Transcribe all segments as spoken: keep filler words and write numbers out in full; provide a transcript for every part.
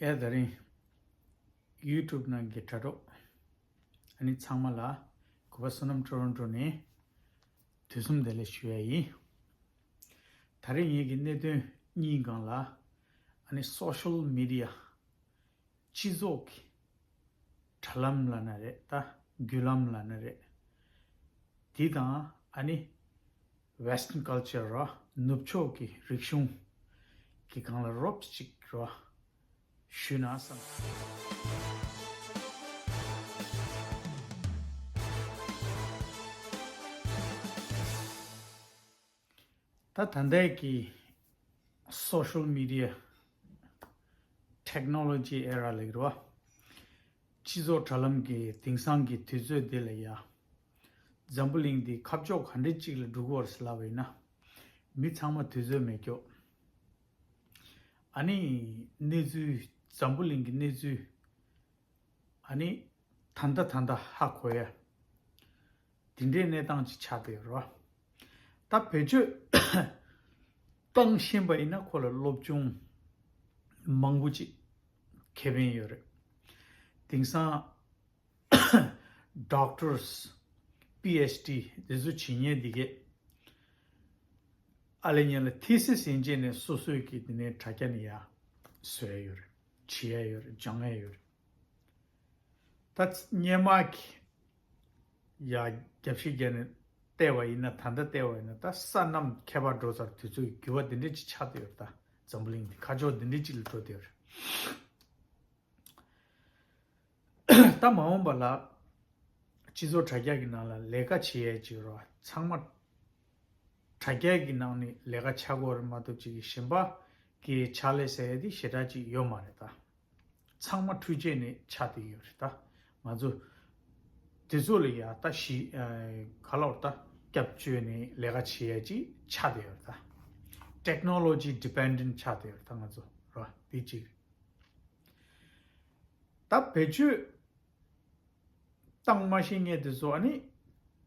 ཨེ་ད་རིང་ཡུ་ཊུབ་ནང་གི་དྲ་གྲོགས་ཨ་ནི་ཚང་མ་ལ་གུས་པ་བསོད་ནམས་ཊོ་རོན་ཊོ་ནས་དུས་གསུམ་བདེ་ལེགས་ཞུ་ཡ་ཡིན། ད་རིང་ངེད་ཀྱི་གནད་དོན་གཉིས་སྒང་ལ་ཨ་ནི་སོ་ཤལ་མི་ཌི་ཡ་སྤྱི་ཚོགས་ཀྱི་དྲ་ལམ་ལབ་ན་རེད། ད་བརྒྱུད་ལམ་ལབ་ན་རེད། དེ་དང་ཨ་ནི་Western culture ར་ནུབ་ཕྱོགས་ཀྱི་རིག་གཞུང་གི་སྒང་ལ་རོབ་ཅིག་ར་ཞུས་ན་བསམ། ད་ད་ལྟའི་གི་social media technology era ལབ་ཀྱི་རེད་བ། སྤྱི་ཚོགས་དྲ་ལམ་གྱི་དེང་སང་གི་དུས་ཚོད་འདི་ལ་ཡ། འཛམ་བུ་གླིང་འདི་ཁ་ཕྱོགས་ག་འདྲ་ཅིག་ལ་འགྲོ་གི་ཡོད་རེད་ལབ་པ་ཡིན་ན། མི་ཚང་མ་དུས་ཚོད་མེད་སྐྱོ། ཨ་ནི་གནས་ཚུལ་འཛམ་བུ་གླིང་གི་གནས་ཚུལ། ཨ་ནི་ད་ལྟ་ད་ལྟ་ཧ་གོ་ཡ། དེ་འདྲའི་གནས་སྟངས་ཅིག་ཆགས་བསྡད་ཡོད་རེད་བ། ད་བེད་སྤྱོད་བཏང་ཤེས་པ་ཡིན་ན་ཁོ་ལ་སློབ་སྦྱོང་མང་པོ་ཅིག་ཁེ་ཕན་ཡོད་རེད། དེང་སང་doctors PhD དེ་ཚོ་བྱེད་མཁན་འདི་གས་ཨ་ལེ་ཉེ་ལ་thesis ཡིན་བྱས་ནས་སོ་སོའི་གི་དེ་ནས་དྲ་རྒྱ་ནས་ཡ་བཟོ་ཡ་ཡོད་རེད། བྱེད་ཡ་ཡོད་རེད། སྦྱང་ཡ་ཡོད་རེད། ད་སྔོན་མ་གི་ཡ་རྒྱབ་བཤིག་རྒྱབ་ནས་བལྟས་པ་ཡིན་ན། ད་ལྟ་བལྟས་པ་ཡིན་ན་ད་སོ་ནམ་ཁྱད་པར་འགྲོ་ཚར། དུས་ཚོད་ཀྱི་འགྱུར་བ་འདི་འདྲ་ཅིག་ཆགས་བསྡད་ཡོད་རེད། ད་འཛམ་བུ་གླིང་འདི་ཁ་ཕྱོགས་འདི་འདྲ་ཅིག་ལ་འགྲོ་བསྡད་ཡོད་རེད། ད་མ་འོངས་པ་ལ་སྤྱི་ཚོགས་དྲ་རྒྱ་གི་ནང་ལ་ལས་ཀ་བྱེད་ཡས་ཅིག་རོ། ཚང་མ་དྲ་རྒྱ་གི་ནང་ནས་ལས་ཀ་བྱ་དགོས་རེད་མ་གཏོགས་ཅིག་གཞན་པ་གི་ཕྱག་ལས་ཟེར་ཡས་དེ་ཞེ་དྲག་ཅིག་ཡོད་མ་རེད་ད། ཚང་མ་འཕྲུལ་ཆས་ནས་ཆགས་བསྡད་ཡོད་རེད་ད། ང་ཚོ་དེ་ཚོ་ལ་ཡ་ད་ཞི་ཨ་ག་ལབ་རེད་ད། སྐྱབས་བཅོལ་ནས་ལས་ཀ་བྱེད་ཡས་ཅིག་ཆགས་བསྡད་ཡོད་རེད་ད། technology dependent ཆགས་བསྡད་ཡོད་རེད་ད། ང་ཚོ་རོ་དེ་གཅིག་རེད། ད་བེད་སྤྱོད་བཏང་མ་ཤེས་མཁན་དེ་ཚོ་ཨ་ནི་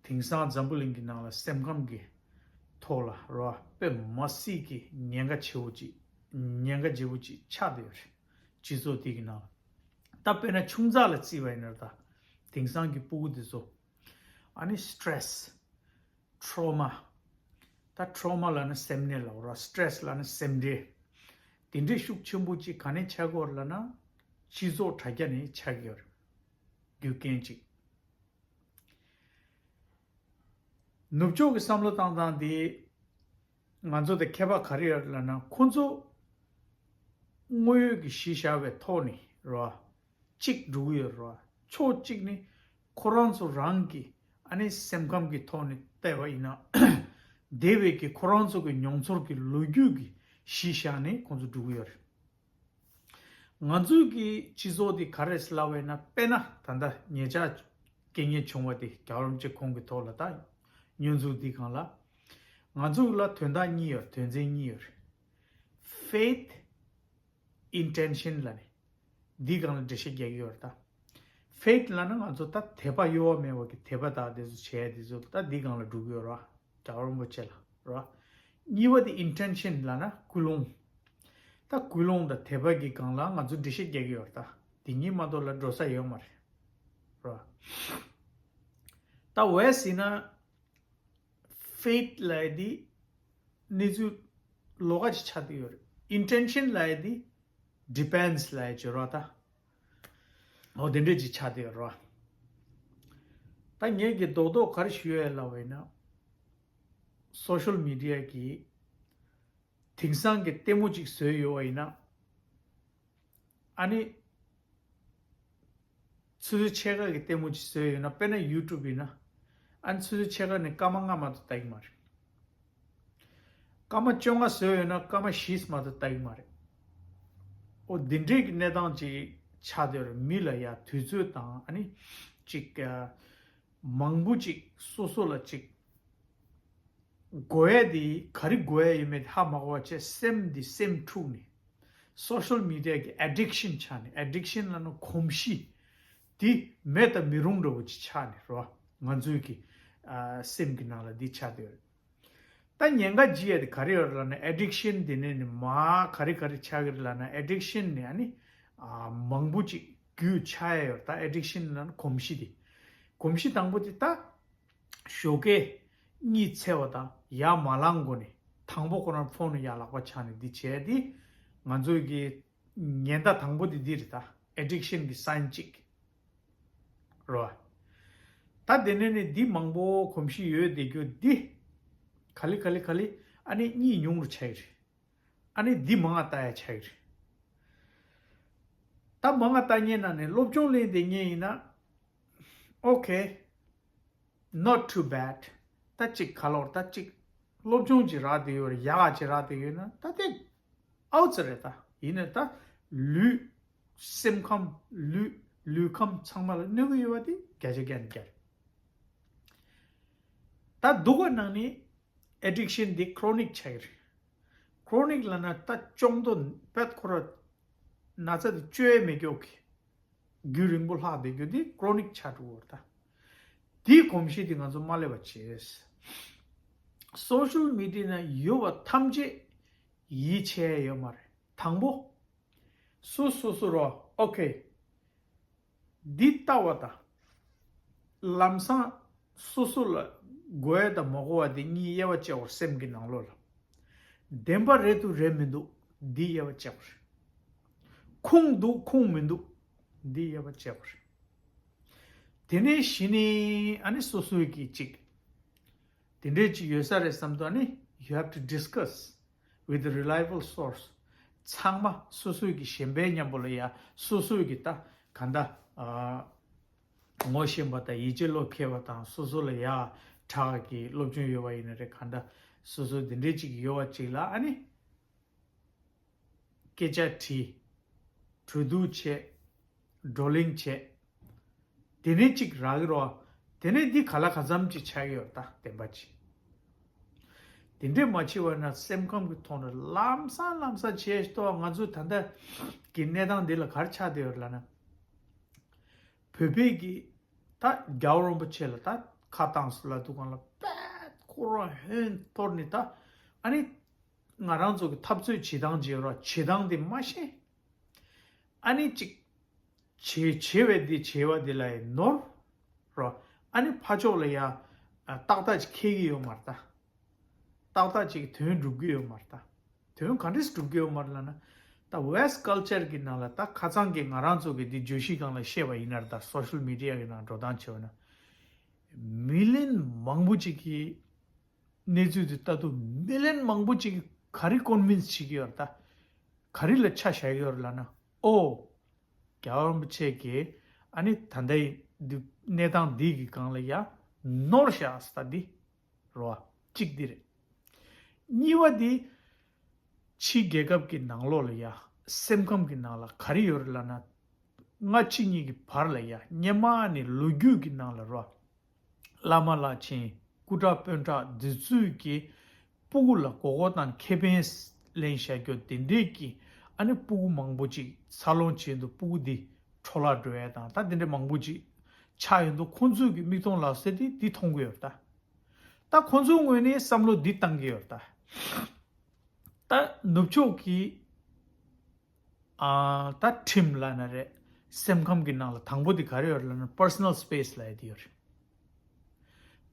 དེང་སང་འཛམ་བུ་གླིང་གི་ནང་ལ་སེམས་ཁམས་ཀྱི་ཐོག་ལ་རོ་དཔེ་མ་སྲིད་ཀྱི་ཉེན་ཁ་ཆེ་བོ་ཅིག་ཉེན་ཁ་ཆེ་བོ་ཅིག་ཆགས་བསྡད་ཡོད་རེད། སྤྱི་ཚོགས་དེ་གི་ནང་ལ་ད་དཔེར་ན་ཆུང་ཙག་ལ་བརྩིས་པ་ཡིན་ན་ད་དེང་སང་གི་སྤུ་གུ་དེ་ཚོ་ཨ་ནི་stress trauma། ད་trauma ལབ་ན་སེམས་ནད་ལབ་ར། stress ལབ་ན་སེམས་ཁྲལ། དེ་འདྲའི་ཤུགས་ཆེན་པོ་ཅིག་ག་ནས་ཆགས་ཀྱི་ཡོད་རེད་ལབ་ན། སྤྱི་ཚོགས་དྲ་རྒྱ་ནས་ཆགས་ཀྱི་ཡོད་རེད། རྒྱུ་རྐྱེན་ཅིག་ནུབ་ཕྱོགས་ཀྱི་བསམ་བློ་བཏང་སྟངས་དེ་ང་ཚོ་དང་ཁྱད་པར་ག་རེ་ཡོད་རེད་ལབ་ན། ཁོ་ཚོ་དངོས་ཡོད་ཀྱི་གཞི་བཞག་པའི་ཐོག་ནས་རོ། གཅིག་འགྲོ་གི་ཡོད་རེད་བ། ཕྱོགས་གཅིག་ནི་ཁོ་རང་ཚོ་རང་གི་ཨ་ནི་སེམས་ཁམས་ཀྱི་ཐོག་ནས་བལྟས་པ་ཡིན་ན། འདས་པའི་གི་ཁོ་རང་ཚོ་གི་མྱོང་ཚོར་གྱི་ལོ་རྒྱུས་ཀྱི་གཞི་བཞག་ནས་ཁོང་ཚོ་འགྲོ་གི་ཡོད་རེད། ང་ཚོའི་གི་སྤྱི་ཚོགས་འདི་ག་རེ་ལབ་པ་ཡིན་ན། དཔེར་ན་ད་ལྟ་ཉེ་ཆར་རྐྱེན་ངན་བྱུང་བ་དེ་རྒྱལ་བ་རིན་པོ་ཆེ་ཁོང་གི་ཐོག་ལ་ད་བསྙོན་འཛུགས་འདི་སྒང་ལ། ང་ཚོ་ལ་དོན་དག་གཉིས་ཡོད། དོན་ཚན་གཉིས་ཡོད། Faith, intention ལབ་ནས་འདི་སྒང་ལ་འགྲེལ་བཤད་རྒྱག་གི་ཡོད་རེད་ད། Faith ལབ་ན་ང་ཚོ་ད་དད་པ་གཡོ་བ་མེད་པ་གི་དད་པ་དང་དེ་ཚོ་བྱས་དེ་ཚོ་ད་འདི་སྒང་ལ་འགྲོ་གི་ཡོད་རེད་བ། རྒྱལ་བ་རིན་པོ་ཆེ་ལ་རེད་བ། གཉིས་པ་དེ་intention ལབ་ན་ཀུན་སློང་། ད་ཀུན་སློང་དང་དད་པ་གི་སྒང་ལ་ང་ཚོ་འགྲེལ་བཤད་རྒྱག་གི་ཡོད་རེད་ད། དེ་གཉིས་མ་གཏོགས་ལ་འགྲོ་ས་ཡོད་མ་རེད། རེད་བ། ད་West ཡིན་ན། Faith ལབ་ཡ་དེ་གནས་ཚུལ་ལོགས་ཀ་ཅིག་ཆགས་བསྡད་ཡོད་རེད། Intention ལབ་ཡ་དེ་depends ལབ་ཡ་ཅིག་ཡོད་རེད་བ་ད། འོ་དེ་འདྲས་ཅིག་ཆགས་བསྡད་ཡོད་རེད་བ། ད་ངས་ཀྱི་རྡོག་རྡོག་ག་རེ་ཞུ་ཡ་ལབ་པ་ཡིན་ན། social media གི་དེང་སང་གི་ལྟད་མོ་ཅིག་བཟོས་ཡོད་པ་ཡིན་ན། ཨ་ནི། ཆུ་ཚོད་ཕྱེད་ཀ་གི་ལྟད་མོ་ཅིག་བཟོས་ཡོད་ན། དཔེར་ན་ཡུ་ཊུབ་ཡིན་ན། ཨ་ནི་ཆུ་ཚོད་ཕྱེད་ཀ་ནས་སྐར་མ་ལྔ་མ་གཏོགས་ལྟ་གི་མ་རེད། སྐར་མ་བཅོ་ལྔ་བཟོས་ཡོད་ན་སྐར་མ་བཞི་མ་གཏོགས་ལྟ་གི་མ་རེད། འོ་འདི་འདྲའི་གི་གནས་སྟངས་ཅིག་ཆགས་བསྡད་ཡོད་རེད། མི་ལ་ཡ་དུས་ཚོད་དང་ཨ་ནི་ཅིག་ཨ། མང་པོ་ཅིག་སོ་སོ་ལ་ཅིག་དགོས་ཡ་དེ་ག་རེ་དགོས་ཡ་ཡོད་མེད་ཧ་མ་གོ་བ་བྱས། སེམས་འདི་སེམས་འཁྲུགས་ནས། social media གི་addiction ཆགས་ནས། addiction ལབ་ན་གོམས་གཤིས་དེ་མེད་དང་མི་རུང་འདྲ་བོ་ཅིག་ཆགས་ནས་རོ། ང་ཚོའི་གི་ཨ་སེམས་ཀྱི་ནང་ལ་འདི་ཆགས་བསྡད་ཡོད་རེད། ད་ཉེན་ཁ་ལྗི་ཡ་དེ་ག་རེ་ཡོད་རེད་ལབ་ན། addiction དེ་ནས་ནི་མ་ག་རེ་ག་རེ་ཆགས་ཀྱི་རེད་ལབ་ན། addiction ནི་ཨ་ནི་ ཨ་མང་པོ་ཅིག་རྒྱུས་ཆགས་ཡ་ཡོད་རེད། ད་ཨེ་ཌིག་ཤན་ལབ་ན་གོམས་གཤིས་དེ། གོམས་གཤིས་དང་པོ་དེ་ད་ཞོགས་ཀས་གཉིད་འཚོལ་བ་དང་ཡར་མ་ལངས་གོང་ནས། དང་པོ་ཁོ་རང་ཕོན་ནས་ཡར་ལག་པ་འཆང་ནས་འདི་བྱས་དེ། ང་ཚོའི་གི་ཉེན་བརྡ་དང་པོ་དེ་འདི་རེད། ད་ཨེ་ཌིག་ཤན་གི་སའིན་གཅིག་རེད་བ། ད་དེ་ནས་ནི་འདི་མང་པོ་གོམས་གཤིས་ཡོད་བསྡད་རྒྱུ་འདི། ག་ལེ་ག་ལེ་ག་ལེ་ཨ་ནི་གཉིད་ཉུང་རུ་ཆགས་ཀྱི་རེད། ཨ་ནི་འདི་མང་ང་ལྟ་ཡ་ཆགས་ཀྱི་རེད། ད་མང་ང་ལྟ་མཁན་ནང་ནས་སློབ་སྦྱོང་ལེན་བསྡད་མཁན་ཡིན་ན། Okay, not too bad. ད་ཅིག་ག་ལོར་ད་ཅིག་སློབ་སྦྱོང་ཅིག་རག་བསྡད་ཡོད་རེད། ཡག་ག་ཅིག་རག་བསྡད་ཡོད་ན་ད་དེ་ཨའུ་ཙི་རེད། ད་ཡིན་ན་ད་ལུས་སེམས་ཁམས་ལུས་ལུས་ཁམས་ཚང་མ་ལ་གནོད་གི་ཡོད་པ་དེ་བརྒྱ་ཆ་བརྒྱ་ནས་བརྒྱ་རེད། ད་སྡུག་པ་ནང་ནས་ཨེ་ཌིག་ཤན་འདི་ཁོ་རོ་ནིག་ཆགས་ཀྱི་རེད། ཁོ་རོ་ནིག་ལབ་ན་ད་ཅོག་འཐདཔ་ཁོ་ར་ན་ཚ་དེ་བཅོས་མི་ཆོག་གི། རྒྱུན་རིང་པོ་ལྷག་བསྡད་རྒྱུ་འདི་ཁོ་རོ་ནིག་ཆགས་འགྲོ་གི་རེད། ད་དེའི་གོམས་གཤིས་དེ་ང་ཚོ་མ་སླེབས་པ་བྱས། སོ་ཤལ་མི་ཌི་ཡ་ནང་ཡོད་པ་ཐམས་ཅད་ཡིད་ཆེས་ཡོད་མ་རེད། དང་པོ། སོ་སོ་སོ་རོ། Okay, འདི་ལྟ་བ་དང་། ལམ་སང་སོ་སོ་ལ་དགོས་ཡ་དང་མ་དགོས་པ་དེ་གཉིས་དབྱེ་བ་བྱེད་དགོས། སེམས་ཀྱི་ནང་ལོགས་ལ་བདེན་པ་རེད་འདུག་རེད་མི་འདུག་འདི་དབྱེ་བ་བྱེད་དགོས་རེད། ཁུངས་འདུག་ཁུངས་མི་འདུག་འདི་དབྱེ་བ་བྱེད་དགོས་རེད། དེ་ནས་གཞི་ནས་ཨ་ནི་སོ་སོའི་གི་གཅིག་དེ་འདྲས་ཅིག་ཡོད་ས་རེད་བསམ་དུས་ཨ་ནི། You have to discuss with the reliable source. ཚང་མ་སོ་སོའི་གི་གཞན་པའི་མཉམ་པོ་ལ་ཡ་སོ་སོའི་གི་ད་ག་འདྲ་ཨ་ངོ་ཤེས་པ་དང་ཡིད་ཆེས་བློ་ཁེལ་བ་དང་། སོ་སོ་ལ་ཡ་དྲག་གི་སློབ་སྦྱོང་ཡོད་པ་ཡིན་ན་རེད། ག་འདྲ་སོ་སོ་དེ་འདྲས་ཅིག་ཡོད་པ་ཅིག་ལ་ཨ་ནི་སྐད་ཆ་དྲིས། གྲོས་བསྡུར་བྱས། བགྲོ་གླེང་བྱས། དེ་ནས་ཅིག་རག་གི་རོ། དེ་ནས་འདི་ག་ལ་ག་ཙམ་ཅིག་ཆགས་ཀྱི་ཡོད་རེད། ད་བདེན་པ་ཅིག་དེ་འདྲས་མ་བྱས་པ་ན་སེམས་ཁམས་ཀྱི་ཐོག་ནས་ལམ་སང་ལམ་སང་བྱས་ཏོ། ང་ཚོ་ད་ལྟ་གི་གནས་སྟངས་འདི་ལ་ག་རེ་ཆགས་བསྡད་ཡོད་རེད་ལབ་ན། བོད་པའི་གི་ད་རྒྱལ་བ་རིན་པོ་ཆེ་ལ་ད་ཁ་བཏང་སོང་ལབ་དུས་སྒང་ལ་དཔེ་ཁོ་རང་ཧོན་གཏོར་ནས། ད་ཨ་ནི་ང་རང་ཚོ་གི་འཐབ་རྩོད་བྱེད་སྟངས་བྱེད་རོགས་བྱེད་སྟངས་དེ་མ་ཤེས། ཨ་ནི་ཅིག་བྱེད་བྱེད་པའི་དེ་བྱེད་པ་དེ་ལ་ཡང་ནོར་རོ། ཨ་ནི་ཕར་ཕྱོགས་ལ་ཡ་ཏག་ཏག་ཅིག་ཁེལ་གི་ཡོད་མ་རེད། ད་ཏག་ཏག་ཅིག་དོན་འགྲུབ་གི་ཡོད་མ་རེད། ད་དོན་ག་འདྲས་འགྲུབ་གི་ཡོད་མ་རེད་ལབ་ན། ད་West culture་གི་ནང་ལ་ད་ཁ་སང་གི་ང་རང་ཚོ་གི་འདི་བརྗོད་གཞི་སྒང་ལ་བཤད་པ་ཡིན་ན་རེད། ད་social media་གི་ནང་འགྲོ་སྟངས་བྱས་པ་ན། མི་ལན་མང་པོ་ཅིག་གིས་གནས་ཚུལ་དེ་ལྟ་དུས་མི་ལན་མང་པོ་ཅིག་གིས་ག་རེ་ཀོན་ཝིན་སི་བྱེད་ཀྱི་ཡོད་རེད། ད་ག་རེ་ལ་ཆ་བཞག་གི་ཡོད་རེད་ལབ་ན། ཨོ། རྒྱལ་བ་རིན་པོ་ཆེ་གིས་ཨ་ནི་ད་ལྟའི་འདི་གནས་སྟངས་འདི་གི་སྒང་ལ་ཡ་ནོར་བཞག་ས་འདི་རེད་བ། གཅིག་འདི་རེད། གཉིས་པ་འདི་ཕྱི་རྒྱལ་ཁབ་ཀྱི་ནང་ལོགས་ལ་ཡ་སེམས་ཁམས་ཀྱི་ནང་ལ་ག་རེ་ཡོད་རེད་ལབ་ན། སྔ་ཕྱི་གཉིས་ཀྱི་བར་ལ་ཡ་སྔོན་མ་ནས་ལོ་རྒྱུས་ཀྱི་ནང་ལ་རོ། བླ་མ་བླ་ཆེན་སྐུ་དྲག་དཔོན་དྲག་འདི་ཚོས་ཀྱི་སྤུ་གུ་ལ་མགོ་སྐོར་དང་ཁེ་ཕན་ལེན་བཞག་རྒྱུ་དེ་འདྲས་ཀྱི་ཨ་ནི་སྤུ་གུ་མང་པོ་ཅིག་འཚར་ལོངས་བྱས་འདུག་སྤུ་གུ་འདི་འཕྲོ་བརླག་འགྲོ་ཡ་དང་ད་དེ་འདྲས་མང་པོ་ཅིག་ཆགས་ཡོད་འདུག་ཁོང་ཚོས་ཀྱི་མིག་མཐོང་ལག་ཟིན་དེ་འདི་མཐོང་གི་ཡོད་རེད། ད་ད་ཁོང་ཚོའི་ངོས་ནས་བསམ་བློ་འདི་བཏང་གི་ཡོད་རེད། ད་ད་ནུབ་ཕྱོགས་ཀྱི་ཨ་ད་ཁྲིམས་ལབ་ན་རེད། སེམས་ཁམས་ཀྱི་ནང་ལ་དང་པོ་དེ་ག་རེ་ཡོད་རེད་ལབ་ན་personal space་ལབ་ཡ་དེ་ཡོད་རེད།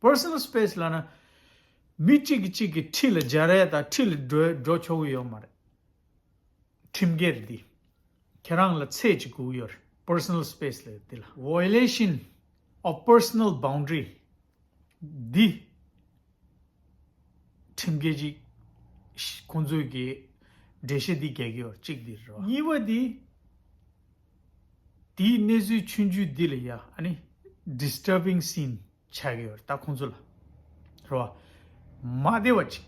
Personal space་ལབ་ན་མི་གཅིག་གིས་གཅིག་གི་འཁྲིས་ལ་སྦྱར་ཡ་དང་འཁྲིས་ལ་འགྲོ་འགྲོ་ཆོག་གི་ཡོད་མ་རེད། ཁྲིམས་འགལ་རེད་འདི། ཁྱེད་རང་ལ་ཚད་ཅིག་དགོས་ཀྱི་ཡོད་རེད། Personal space་ལབ་ཡ་དེ་ལ། Violation of personal boundary། འདི་ཁྲིམས་འགལ་ཅིག་ཁོང་ཚོས་ཀྱི་འགྲེལ་བཤད་འདི་རྒྱག་གི་ཡོད་གཅིག་འདི་རེད་བ། གཉིས་པ་འདི་དེའི་གནས་ཚུལ་ཆུང་ཆུང་འདི་ལ་ཡ་ཨ་ནི་disturbing scene་ཆགས་ཀྱི་ཡོད་རེད། ད་ཁོང་ཚོ་ལ་རེད་བ། མ་བདེ་བ་ཅིག་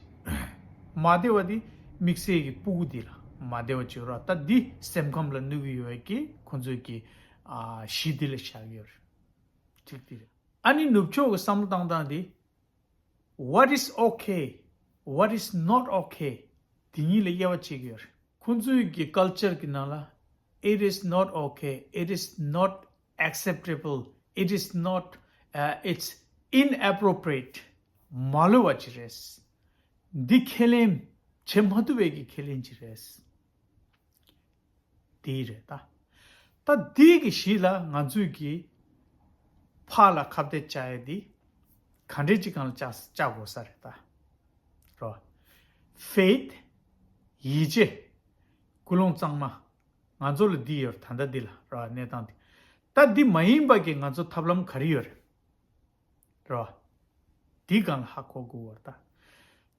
མ་བདེ་བ་འདི་དམིགས་བསལ་གྱི་སྤུ་གུ་འདི་ལ་མ་བདེ་བ་ཅིག་ཡོད་རེད་བ། ད་འདི་སེམས་ཁམས་ལ་གནོད་ཀྱི་ཡོད་ཀྱི་ཁོང་ཚོས་ཀྱི་ཨ་གཞི་འདི་ལ་བཞག་གི་ཡོད་རེད། གཅིག་འདི་རེད། ཨ་ནི་ནུབ་ཕྱོགས་ཀྱི་བསམ་བློ་བཏང་སྟངས་འདི། What is okay? What is not okay? དེ་གཉིས་ལ་དབྱེ་བ་ཕྱེ་གི་ཡོད་རེད། ཁོང་ཚོའི་གི་culture་གི་ནང་ལ། It is not okay. It is not acceptable. It is not, uh, it's inappropriate. མ་ལོས་པ་ཅིག་རེད། འདི་ཁས་ལེན་བྱེད་མ་ཐུབ་པའི་གི་ཁས་ལེན་ཅིག་རེད། དེ་རེད་ད། ད་འདི་གི་གཞི་ལ་ང་ཚོས་ཀྱི་ཕར་ལ་ཁ་གཏད་བཅག་ཡས་འདི་ག་འདྲས་ཅིག་སྒང་ལ་བཅག་བཅག་དགོས་ས་རེད་ད། རོ། ཕེད། ཡིད་ཆེས། ཀུན་སློང་གཙང་མ། ང་ཚོ་ལ་འདི་ཡོད་རེད། ད་ལྟ་འདི་ལ་རོ། གནས་སྟངས་འདི། ད་འདི་མ་ཡིན་པ་གི་ང་ཚོ་ཐབས་ལམ་ག་རེ་ཡོད་རེད། རོ། འདི་སྒང་ལ་ཧ་གོ་དགོས་པ་རེད་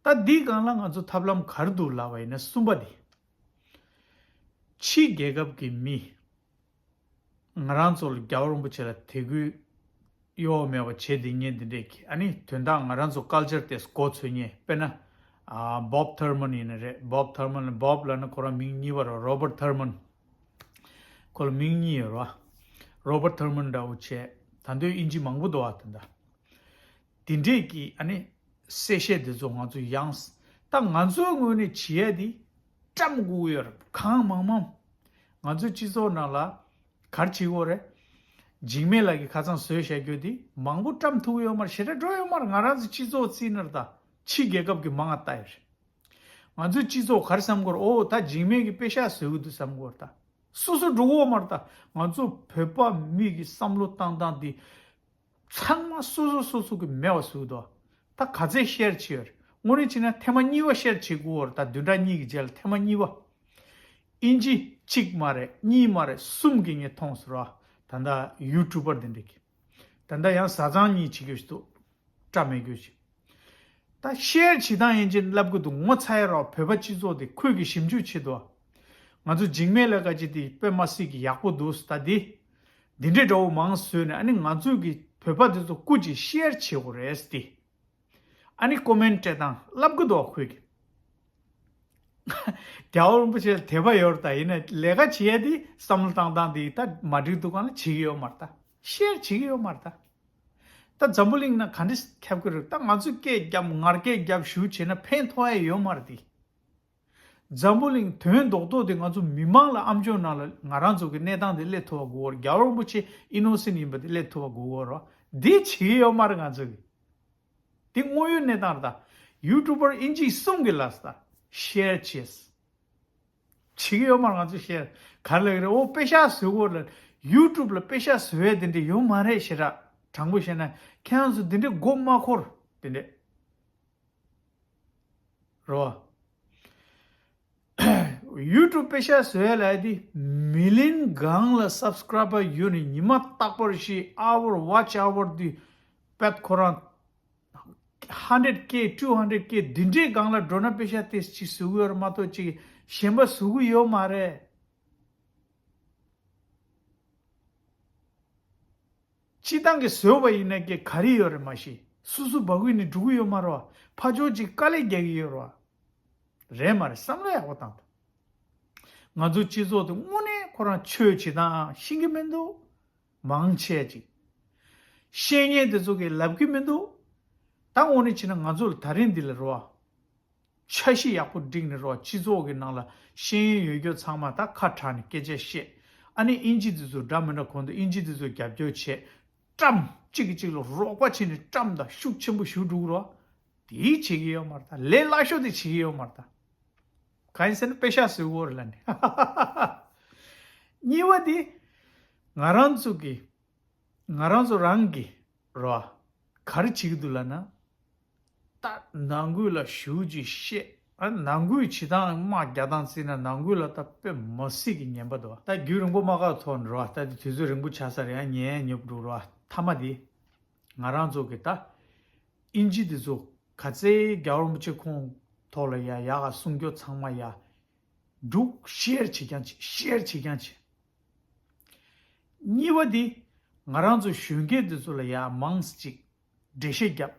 ད། ད་འདི་སྒང་ལ་ང་ཚོ་ཐབས་ལམ་ག་རེ་འདུག་ལབ་པ་ཡིན་ན། གསུམ་པ་འདི། ཕྱི་རྒྱལ་ཁབ་ཀྱི་མི། ང་རང་ཚོ་ལ་རྒྱལ་བ་རིན་པོ་ཆེ་ལ་དད་གུས་གཡོ་བ་མེད་པ་བྱེད་བསྡད་མཁན་འདི་འདྲས་ཀྱི། ཨ་ནི་དོན་དག་ང་རང་ཚོ་ཀལ་ཅར་དེ་མགོ་ཚོས་མཁན། དཔེར་ན། ཨ། བོབ་ཐར་མན་ཡིན་ན་རེད། བོབ་ཐར་མན། བོབ་ལབ་ན་ཁོ་རང་མིང་གཉིས་པ་རེད། རོ་བར་ཐར་མན། ཁོ་ལ་མིང་གཉིས་ཡོད་རེད་བ། རོ་བར་ཐར་མན་འདྲ་བོ་བྱས། ད་དུང་དབྱིན་ཇི་མང་པོ་འདུག་བ། ད་ལྟ་དེ་འདྲས་ཀྱི་ཨ་ནི་གསལ་བཤད་དེ་ཚོ་ང་ཚོ་ཡང་། ད་ང་ཚོའི་ངོས་ནས་བྱེད་ཡ་དེ་བཀྲམ་དགོས་ཡོད་རེད། གང་མང་མང་། ང་ཚོའི་སྤྱི་ཚོགས་ནང་ལ་ག་རེ་བྱེད་དགོས་རེད། འཇིགས་མེད་ལགས་ཀྱིས་ཁ་སང་བཟོས་བཞག་རྒྱུ་དེ་མང་པོ་བཀྲམ་ཐུབ་ཀྱི་ཡོད་མ་རེད། ཞེ་དྲག་འགྲོ་ཡོད་མ་རེད། ང་རང་ཚོའི་སྤྱི་ཚོགས་རྩིས་ན་རེད་ད། ཕྱི་རྒྱལ་ཁབ་ཀྱི་མང་ང་ལྟ་ཡ་རེད། ང་ཚོའི་སྤྱི་ཚོགས་ག་རེ་བསམ་གྱི་ཡོད་རེད། ཨོ་ད་འཇིགས་མེད་ཀྱིས་པེ་ཤག་བཟོ་གི་འདུག་བསམ་གྱི་ཡོད་རེད་ད། སོ་སོ་འགྲོ་གི་ཡོད་མ་རེད་ད། ང་ཚོ་བོད་པ་མི་གི་བསམ་བློ་བཏང་སྟངས་དེ་ཚང་མ་སོ་སོ་སོ་སོ་གི་མེད་པ་བཟོས་འདུག་ད་ག་ཚད་ཤེར་བྱས་ཡོད་རེད། དངོས་གནས་བྱས་ན་ཐེངས་མ་གཉིས་པ་ཤེར་བྱེད་དགོས་པ་རེད་ད། བདུན་ཕྲག་གཉིས་ཀྱི་རྗེས་ལ་ཐེངས་མ་གཉིས་པ། དབྱིན་ཇི་གཅིག་མ་རེད། གཉིས་མ་རེད། གསུམ་གྱིས་ངས་མཐོང་སོང་ར། ད་ལྟ་ཡུ་ཊུབ་པར་འདི་འདྲ་གི། ད་ལྟ་ཡང་བཟའ་ཚང་གཉིས་བྱེད་རྒྱུ་ཞིག་འདུག་བཀྲ་མེད་རྒྱུ་ཞིག་ད་ཤེར་བྱེད་སྟངས་ཡིན་ཅིག་ལབ་གི་འདུག་ངོ་ཚ་ཡ་ར། བོད་པ་སྤྱི་ཚོགས་དེ་ཁོས་ཀྱིས་ཞིབ་འཇུག་བྱེད་དོ། ང་ཚོ་འཇིགས་མེད་ལ་ཀ་ཅིག་དེ་དཔེ་མ་སྲིད་ཀྱི་ཡག་པོ་འདུག་ད་དེ་འདི་འདྲའི་འདྲ་བོ་མང་བཟོས་ནས། ཨ་ནི་ང་ཚོས་ཀྱི་བོད་པ་དེ་ཚོ་སྐུ་མཁྱེན་ཤེར་བྱེད་དགོས་རེད་དེ། ཨ་ནི་ཀོ་མེན་སྤྲད་སྟངས་ལབ་གི་འདུག་ཁོས་ཀྱིས། རྒྱལ་བ་རིན་པོ་ཆེ་ལ་དད་པ་ཡོད་རེད་ད། ཡིན་ན་ལས་ཀ་བྱེད་ཡ་དེ་བསམ་བློ་བཏང་སྟངས་དེ་ད་མ་འགྲིག་འདུག་ག་ལ་བྱེད་ཀྱི་ཡོད་མ་རེད་ད། ཤེར་བྱེད་ཀྱི་ཡོད་མ་རེད་ད། ད་འཛམ་བུ་གླིང་ནང་ག་འདྲ་ཁྱབ་ཀྱི་རེད། ད་ང་ཚོས་སྐད་རྒྱབ་ངར་སྐད་རྒྱབ་ཞུ་བྱས་ན་ཕན་ཐོགས་ཡ་ཡོད་མ་རེད་དེ། འཛམ་བུ་གླིང་དོན་རྡོག་རྡོག་དེ་ང་ཚོ་མི་མང་ལ་ཨ་མཆོག་ནང་ལ་ང་རང་ཚོ་གི་གནས་སྟངས་དེ་སླེབས་ཐུབ་པ་དགོས་པ་རེད། རྒྱལ་བ་རིན་པོ་ཆེ་ཨི་ནོ་སེན་ཊི་ཡིན་པ་དེ་སླེབས་ཐུབ་པ་དགོས་པ་རེད། འདི་བྱེད་ཀྱི་ཡོད་མ་རེད་ང་ཚོ་གི། འདི་དངོས་ཡོད་གནས་སྟངས་རེད་ད། ཡུ་ཊུབ་པར་དབྱིན་ཇི་གསུམ་གྱི་ལ་ས་ད་ཤེར་བྱས། བྱེད་ཀྱི་ཡོད་མ་རེད། ང་ཚོ་ཤེར་ག་རེ་ལབ་ཀྱི་རེད། ཨོ་པེ་ཤག་བཟོ་དགོས་ལ། ཡུ་ཊུབ་ལ་པེ་ཤག་བཟོ་ཡས་དེ་འདྲ་ཡོད་མ་རེད། ཞེ་དྲག་དྲང་པོ་བཤད་ན་ཁྱེད་རང་ཚོ་དེ་འདྲ་མགོ་མ་འཁོར་དེ་འདྲ། རོ། ཡུ་ཊུབ་པེ་ཤག་བཟོ་ཡ་ལ་དེ་མི་ལི་ཡོན་སྒང་ལ་སབ་སི་ཀ་རའི་བར་ཡོད་ནས་ཉི་མ་རྟག་པར་ཤི་ཨ་ཝར་ཝ་ཆི་ཨ་ཝར་དེ་པད་ཁོ་རང་ཧན་ཌེ་རེ་ཌི་ཀེ་ཊུ་ཧན་ཌེ་རེ་ཌི་ཀེ་འདི་འདྲའི་སྒང་ལ་འགྲོ་ན་པེ་ཤག་དེ་ཅིག་བཟོ་གི་ཡོད་རེད་མ་གཏོགས་ཅིག་གཞན་པ་བཟོ་གི་ཡོད་མ་རེད། སྤྱི་བཏང་གི་བཟོས་པ་ཡིན་ན་ཀྱེ་ག་རེ་ཡོད་རེད་མ་གཞི། སོ་སོ་སྦ་ཁུག་ནས་འགྲོ་གི་ཡོད་མ་རེད་བ། ཕར་ཕྱོགས་ཅིག་དཀའ་ལས་རྒྱག་གི་ཡོད་རེད་བ། རེད་མ་རེད། བསམ་བློ་ཡག་པོ་བཏང་དང་། ང་ཚོ་སྤྱི་ཚོགས་དེ་དངོས་གནས་ཁོ་རང་ཆོས་བྱེད་སྟངས་ཤེས་ཀྱི་མི་འདུག་མང་ཆེ་ཅིག་ཤེས་མཁན་དེ་ཚོ་གིས་ལབ་ཀྱི་མི་འདུག་ད་དངོས་གནས་བྱས་ན་ང་ཚོ་ལ་ད་རིང་འདི་ལ་རེད་བ། འཆར་གཞི་ཡག་པོ་བསྒྲིགས་ནས་རོགས། སྤྱི་ཚོགས་ཀྱི་ནང་ལ་ཤེས་ཡོན་ཡོད་རྒྱུ་ཚང་མ་ད་ཁ་གྲགས་ནས་སྐད་ཆ་བཤད། ཨ་ནི་དབྱིན་ཇི་དེ་ཚོ་འདྲ་མི་འདྲ་གོང་དུ་དབྱིན་ཇི་དེ་ཚོ་རྒྱབ་སྐྱོར་བྱས། བཀྲམ། གཅིག་གིས་གཅིག་ལ་རོགས་པ་བྱས་ནས་བཀྲམ་དང་ཤུགས་ཆེན་པོ་ཞུ་འགྲོ་གི་རོགས། དེའི་བྱེད་ཀྱི་ཡོད་མ་རེད་ད། ལས་སླ་ཤོས་དེ་བྱེད་ཀྱི་ཡོད་མ་རེད་ད། གང་ཡིན་ཟེར་ན་པེ་ཤག་བཟོ་དགོས་རེད་ལབ་ནས། གཉིས་པ་དེ་ང་རང་ཚོ་གི་ང་རང་ཚོ་རང་གི་རོ། ག་རེ་བྱེད་ཀྱི་འདུག་ལབ་ན། ད་ནང་ཁུལ་ལ་ཞུ་ཅིག་བཤད། ཨ་ནང་ཁུལ་བྱེད་སྟངས་དམག་རྒྱག་སྟངས་བརྩིས་ན་ནང་ཁུལ་ལ་ད་དཔེ་མ་སྲིད་ཀྱི་ངན་པ་འདུག་ད་རྒྱུན་རིང་པོ་མ་བཀག་ཐོག་ནས་རོ། ད་དེ་དུས་ཚོད་རིང་པོ་ཆགས་ས་རེད། ཨ་ཉན་ཉོབ་འགྲོ་རོ། མཐའ་མ་དེ་ང་རང་ཚོ་གི་ད་དབྱིན་ཇི་དེ་ཚོ་ག་ཚད་རྒྱལ་བ་རིན་པོ་ཆེ་ཁོང་ཐོག་ལ་ཡ་ཡག་ག་གསུང་རྒྱུ་ཚང་མ་ཡ་འབྲུག་ཤེར་བྱེད་རྐྱང་བྱེད། ཤེར་བྱེད་རྐྱང་བྱེད། གཉིས་པ་དེ་ང་རང་ཚོ་གཞོན་སྐྱེས་དེ་ཚོ་ལ་ཡ་མང་ཙམ་ཅིག་འགྲེལ་བཤད་རྒྱབ།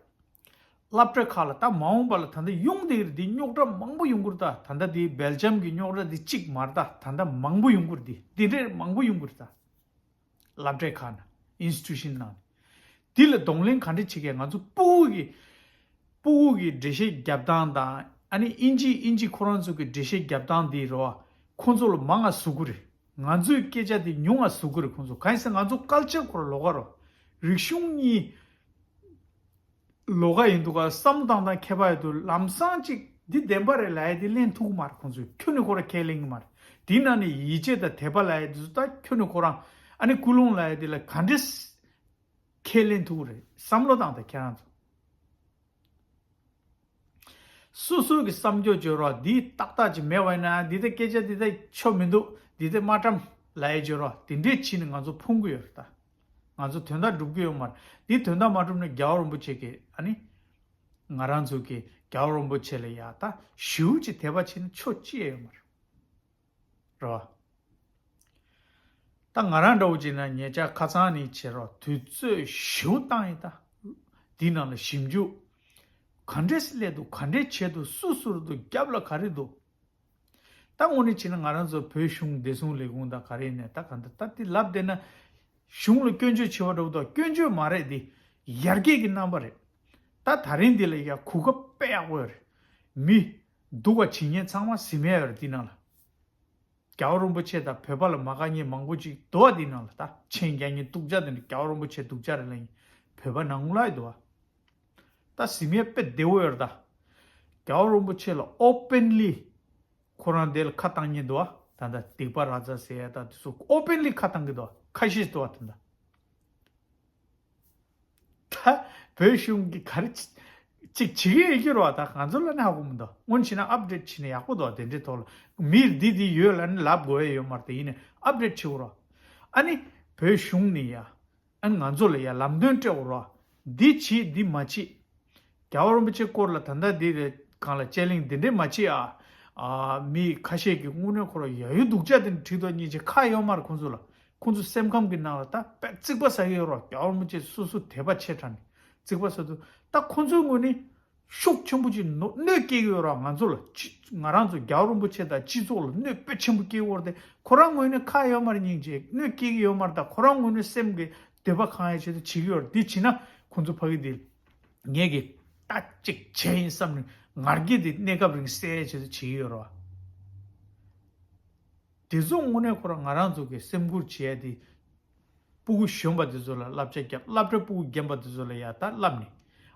སློབ་གྲྭ་ཁག་ལ་ད་མ་འོངས་པ་ལ་ད་ལྟ་ཡོང་བསྡད་ཀྱི་རེད། འདི་རྙོག་དྲ་མང་པོ་ཡོང་གི་རེད་ད། ད་ལྟ་འདི་སྦེལ་ཇམ་གྱི་རྙོག་དྲ་འདི་གཅིག་མ་རེད་ད། ད་ལྟ་མང་པོ་ཡོང་གི་རེད། འདི་འདི་འདྲའི་མང་པོ་ཡོང་གི་རེད་ད། སློབ་གྲྭའི་ཁག་ན་ཨིན་སི་ཊི་ཊུ་ཤན་ནང་འདི་ལ་གདོང་ལེན་ག་འདྲ་བྱེད་མཁན། ང་ཚོ་སྤུ་གུ་གི་སྤུ་གུ་གི་འགྲེལ་བཤད་རྒྱབ་སྟངས་དང་། ཨ་ནི་དབྱིན་ཇི་དབྱིན་ཇི་ཁོ་རང་ཚོ་གི་འགྲེལ་བཤད་རྒྱབ་སྟངས་འདི་རེད་བ། ཁོང་ཚོ་ལ་མང་ང་ཟུག་གི་རེད། ང་ཚོའི་སྐད་ཆ་དེ་ཉུང་ང་ཟུག་གི་རེད་ཁོང་ཚོ། གང་ཡིན་ཟེར་ང་ཚོ་ཀལ་ཅར་ཁོ་རང་ལོགས་ཀ་རེད། རིག་གཞུང་གཉིས་ལོགས་ཀ་ཡིན་འདུག་ག་བསམ་བློ་བཏང་སྟངས་ཁྱད་པར་ཡོད་འདུག་ལམ་སང་ཅིག་འདི་བདེན་པ་རེད་ལབ་ཡ་དེ་ལེན་ཐུབ་ཀྱི་མ་རེད་ཁོང་ཚོས། ཁྱོན་ནས་ཁོ་རང་ཁས་ལེན་གྱི་མ་རེད། དེའི་ནང་ནས་ཡིད་ཆེས་དང་དད་པ་ལབ་ཡ་དེ་ཚོ་ད་ཁྱོན་ནས་ཁོ་རང་ཨ་ནི་ཀུན་སློང་ལབ་ཡ་དེ་ལ་ག་འདྲས་ཁས་ལེན་ཐུབ་ཀྱི་རེད། བསམ་བློ་བཏང་དང་ཁྱེད་རང་ཚོ། སོ་སོ་གི་བསམ་སྦྱོར་བརྗོད་རོགས། འདི་ཏག་ཏག་ཅིག་མེད་པ་ཡིན་ན། འདི་ལྟ་སྐད་ཆ་འདི་ལྟ་ཆོ་མི་འདུག་འདི་ལྟ་མ་བཀྲམ་ལབ་ཡ་བརྗོད་རོགས། དེ་འདྲས་བྱས་ནས་ང་ཚོ་ཕུང་གི་ཡོད་རེད་ད། ང་ཚོ་དོན་དག་སྒྲུབ་ཀྱི་ཡོད་མ་རེད། འདི་དོན་དག་མ་སྒྲུབ་ན་རྒྱལ་བ་རིན་པོ་ཆེ་གི་ཨ་ནི་ང་རང་ཚོ་གི་རྒྱལ་བ་རིན་པོ་ཆེ་ལ་ཡ་ད་ཞེ་པོ་ཅིག་དད་པ་བྱས་ན་ཆོ་ཅི་ཡང་ཡོད་མ་རེད། རེད་བ། ད་ང་རང་འདྲ་བོ་བྱས་ན་ཉེ་ཆར་ཁ་སང་ནས་བྱེད་རོགས་དུས་ཚོད་ཞེ་པོ་བཏང་ཡིན་ད། འདི་ནང་ལ་ཞིབ་འཇུག་ག་འདྲས་སླེབས་འདུག་ག་འདྲས་བྱས་འདུག་སུ་སུ་རེད་འདུག་རྒྱབ་ལ་ག་རེ་འདུག་ད་དངོས་གནས་བྱས་ན་ང་རང་ཚོ་བོད་གཞུང་བདེ་སྲུང་ལས་ཁུངས་དང་ག་རེ་ནས་ད་ག་འདྲ་ད་དེ་ལབ་བསྡད་ན། གཞུང་ལ་སྐྱོན་བརྗོད་བྱེད་པ་འདྲ་བོ་དང་། སྐྱོན་བརྗོད་མ་རེད་འདི། ཡར་རྒྱས་ཀྱི་རྣམ་པ་རེད། ད་ད་རིང་འདི་ལ་ཡ་གོ་སྐབས་དཔེ་ཡག་པོ་ཡོད་རེད། མི་སྡུག་པ་བྱེད་མཁན་ཚང་མ་གཟིམ་ཡ་ཡོད་རེད་འདི་ནང་ལ། རྒྱལ་བ་རིན་པོ་ཆེ་དང་བོད་པ་ལ་མ་དགའ་མཁན་མང་པོ་ཅིག་འདུག་བ། འདི་ནང་ལ་ད་མཆན་རྒྱག་མཁན་སྡུག་ཅག་དེ་འདྲ། རྒྱལ་བ་རིན་པོ་ཆེ་སྡུག་ཅག་རེད་ལབ་མཁན་བོད་པ་ནང་ལ་ཡོད་འདུག་བ། ད་གཟིམ་ཡ་དཔེ་བདེ་བོ་ཡོད་རེད་ད། རྒྱལ་བ་རིན་པོ་ཆེ་ལ་ཨོ་པན་ལི་ཁོ་རང་དེ་ལ་ཁ་བཏང་མཁན་འདུག་བ། ད་ད་སྡིག་པ་ར་ཛ་ཟེར་ཡ་ད་དེ་ཚོ་ཨོ་པན་ལི་ཁ་བཏང་གི་འདུག་བ། ཁ་ཤས་འདུག་བ། ད་ད། ད་བོད་གཞུང་གིས་ག་རེ་ཅིག་བྱེད་ཀྱི་ཡོད་ཀྱི་རེད་བ། ད་ང་ཚོ་ལ་ནི་ཧ་གོ་མི་འདུག་དངོས་བྱས་ན་ཨབ་ཌེཊ་བྱས་ན་ཡག་པོ་འདུག་དེ་འདྲའི་ཐོག་ལ་མི་འདི་འདི་ཡོད་ལབ་ནི་ལབ་དགོས་ཡ་ཡོད་མ་རེད། དེ་ཡིན་ནའི་ཨབ་ཌེཊ་བྱེད་དགོས་རེད་བ། ཨ་ནི་བོད་གཞུང་ནས་ཡ་ཨ་ནི་ང་ཚོ་ལ་ཡ་ལམ་སྟོན་སྤྲད་དགོས་རེད་བ། འདི་བྱེད་འདི་མ་བྱེད། རྒྱལ་བ་རིན་པོ་ཆེ་སྐོར་ལ་ད་ལྟ་འདི་རེད་གང་ལ་དཔྱད་གླེང་འདི་འདྲས་མ་བྱེད་ཨ། ཨ་མི་ཁ་ཤས་ཀྱིས་དངོས་གནས་ཁོ་རང་ཡ་ཡོ་སྡུག་ཅག་དེ་འདྲ་བྲིས་འདུག་སྙིང་རྗེ། ཁག་ཡོད་མ་རེད་ཁོང་ཚོ་ལ། ཁོང་ཚོ་སེམས་ཁམས་ཀྱི་ནང་ལ་ད་དཔེ་རྩིག་པ་ཟ་གི་ཡོད་རེད། རྒྱལ་བ་རིན་པོ་ཆེ་སོ་སོ་དད་པ་ཆེ་དྲགས་ནས་རྩིག་པ་ཟ་འདུག་ད་ཁོང་ཚོའི་ངོས་ནས་ཤུགས་ཆེན་པོ་ཅིག་གནོད་གནོད་སྐྱེལ་གི་ཡོད་རེད་ང་ཚོ་ལ། ཅི་ང་རང་ཚོ་རྒྱལ་བ་རིན་པོ་ཆེ་དང་སྤྱི་ཚོགས་ལ་གནོད་དཔེ་ཆེན་པོ་སྐྱེལ་གི་ཡོད་རེད་དེ། ཁོ་རང་ངོས་ནས་ཁག་ཡོད་མ་རེད། སྙིང་རྗེ། གནོད་སྐྱེལ་གི་ཡོད་མ་རེད། ད་ཁོ་རང་ངོས་ནས་སེམས་ཀྱི་འདོད་པ་ཁེངས་ཡ་ཆེད་དུ་བྱེད་ཀྱི་ཡོད་རེད། འདི་བྱས་ན་ཁོང་ཚོ་ཕ་གི་འདི་ངས་ཀྱི་ད་ཅིག་བྱས་ཡིན་བསམ་ནས་ང་རྒྱལ་དེ་གནས་སྐབས་རིང་སེལ་ཡ་ཆེད་དུ་བྱེད་ཀྱི་ཡོད་རེད་བ། དེ་ཚོ་དངོས་གནས་ཁོ་རང་ང་རང་ཚོ་གི་སེམས་ཁུར་བྱས་ཏེ། སྤུ་གུ་གཞོན་པ་དེ་ཚོ་ལ་བསླབ་བྱ་བརྒྱབ། སློབ་གྲྭ་སྤུ་གུ་རྒན་པ་དེ་ཚོ་ལ་ཡ་ད་བསླབ་ནས།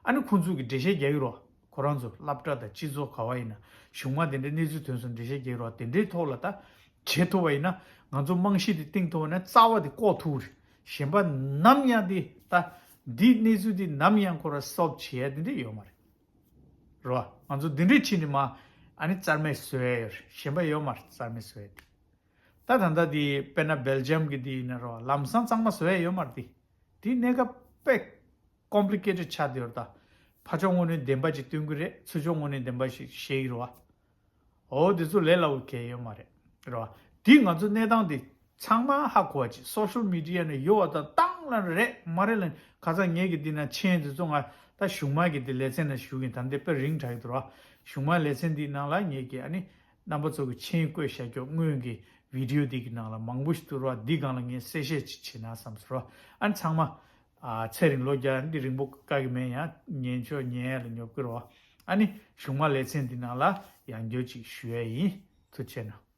ཨ་ནི་ཁོང་ཚོ་གི་འགྲེལ་བཤད་རྒྱག་གི་རོགས། ཁོ་རང་ཚོ་སློབ་གྲྭ་དང་སྤྱི་ཚོགས་ག་བ་ཡིན་ན་གཞུང་མ་དེ་འདྲའི་གནས་ཚུལ་ཐོན་སོང་འགྲེལ་བཤད་རྒྱག་གི་རོགས། དེ་འདྲའི་ཐོག་ལ་ད་བྱེད་ཐུབ་པ་ཡིན་ན། ང་ཚོ་རྨང་གཞི་དེ་བཏིང་ཐུབ་པ་ན་རྩ་བ་དེ་བཀོག་ཐུབ་རེད། གཞན་པ་ནམ་ཡང་དེ་ད་འདི་གནས་ཚུལ་དེ་ནམ་ཡང་ཁོ་ར་སོབ་བྱེད་ཡ་དེ་འདྲ་ཡོད་མ་རེད། རོ། ང་ཚོ་འདི་འདྲའི་ཕྱིན་ནས་མ། ཨ་ནི་རྩར་མེད་བཟོ་ཡ་ཡོད་རེད། གཞན་པ་ཡོད་མ་རེད་རྩར་མེད་བཟོ་ཡ་དེ། ད་ད་ལྟ་དེ་དཔེར་ན་སྦེལ་ཇམ་གི་དེ་ཡིན་ན་རོ། ལམ་སང་གཙང་མ་བཟོ་ཡ་ཡོད་མ་རེད་དེ། དེ་གནས་སྐབས་དཔེ་ཀོམ་པི་ལི་ཀེ་ཊེཌ་ཆགས་བསྡད་ཡོད་རེད་ད། ཕར་ཕྱོགས་ངོས་ནས་བདེན་པ་ཅིག་སྟོན་གི་རེད། ཚུར་ཕྱོགས་ངོས་ནས་བདེན་པ་ཞིག་བཤད་ཀྱི་རེད་བ། འོ་དེ་ཚོ་ལས་སླ་བོ་གང་ཡང་ཡོད་མ་རེད། རེད་བ། དེ་ང་ཚོ་གནས་སྟངས་དེ་ཚང་མ་ཧ་གོ་བ་ཅིག་སོ་ཤལ་མི་ཌི་ཡ་ནས་ཡོད་བ་དང་བཏང་ལ་རེད་མ་རེད་ལ། ཁ་སང་ངེད་ཀྱི་འདི་ན་མཆན་དེ་ཚོ་ང་ད་གཞུང་མ་གི་དེ་ལེ་ཚན་ན་ཞུགས་ཡིན། ད་འདི་དཔེ་རིང་དྲགས་ཡོད་དོ་ར། གཞུང་མ་ལེ་ཚན་འདི་ནང་ལ་ངེད་ཀྱི་ཨ་ནི་རྣམ་པ་ཚོ་གི་མཆན་བཀོད་བཞག་རྒྱུ་སྔོན་གྱི་བི་ཌི་ཡོ་འདི་གི་ནང་ལ་མང་པོ་ཞིག་འདུག་ར། འདི་སྒང་ལ་ངས་གསལ་བཤད་ཅིག་བྱེད་ན་བསམ་སོང་ར། ཨ་ནི་ཚང་མ། ཨ་ཚེ་རིང་ལོ་བརྒྱ་འདི་རིང་པོ་བཀག་གི་མེད། ཡང་ཉན་ཆོག་ཉན་ཡ་ལ་ཉོབ་ཀྱི་རོ། ཨ་ནི་གཞུང་མ་ལེ་ཚན་འདི་ནང་ལ་ཡང་བསྐྱར་ཅིག་ཞུ་ཡ་ཡིན། ཐུགས་རྗེ་གནང་།